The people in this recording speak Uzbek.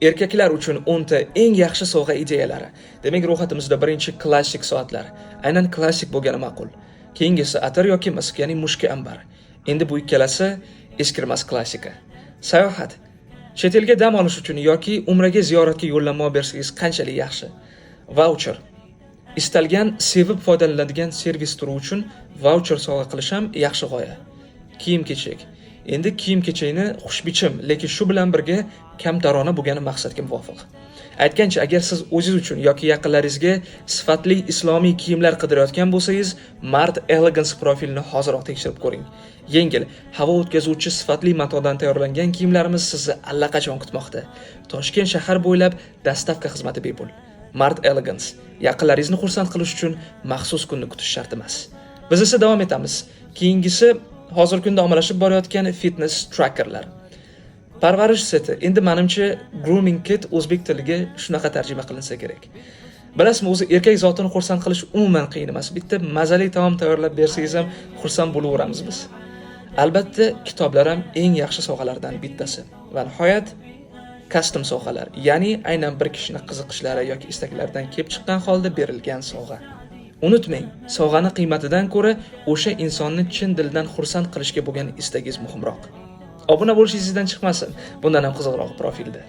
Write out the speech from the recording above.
Erkaklar uchun 10 ta eng yaxshi sovg'a ideyalari. Demak, ro'yxatimizda birinchi klassik soatlar. Aynan klassik bo'lgani ma'qul. Keyingisi atir yoki misk, ya'ni mushki ambar. Endi bu ikkalasi eskirmas klassika. Sayohat. Chet elga dam olish uchun yoki umraga ziyoratga yo'llanma bersangiz qanchalik yaxshi. Vaucher. Istalgan sevib foydalaniladigan servis turi uchun vaucher sovg'a qilish ham yaxshi g'oya. Kiyim-kechak. Endi kiyim-kechakni xushbichim, lekin shu bilan birga kamtarona bo'lgani maqsadga muvofiq. Aytgancha, agar siz o'zingiz uchun yoki yaqinlaringizga sifatli islomiy kiyimlar qidirayotgan bo'lsangiz, Mard Elegance profilini hoziroq tekshirib ko'ring. Yengil, havo o'tkazuvchi sifatli matodan tayyorlangan kiyimlarimiz sizni allaqachon kutmoqda. Toshkent shahar bo'ylab доставка xizmati bepul. Mard Elegance. Yaqinlaringizni xursand qilish uchun maxsus kunni kutish shart emas. Biz esa davom etamiz. Keyingisi hozirgi kunda ommalashib borayotgan fitness trackerlar. Parvarish seti. Endi menimcha, grooming kit o'zbek tiliga shunaqa tarjima qilinsa kerak. Bilasizmi, o'zi erkak zotini xursand qilish umuman qiyin emas. Bitta mazali taom tayyorlab bersangiz ham xursand bo'laveramiz biz. Albatta, kitoblar ham eng yaxshi sovg'alardan bittasi. Va nihoyat, custom sovg'alar, ya'ni aynan bir kishini qiziqishlari yoki istaklaridan kelib chiqqan holda berilgan sovg'a. Unutmang, sovg'ani qiymatidan ko'ra o'sha insonni chin dildan xursand qilishga bo'lgan istagingiz muhimroq. Obuna bo'lish esingizdan chiqmasin. Bundan ham qiziqroq profilda.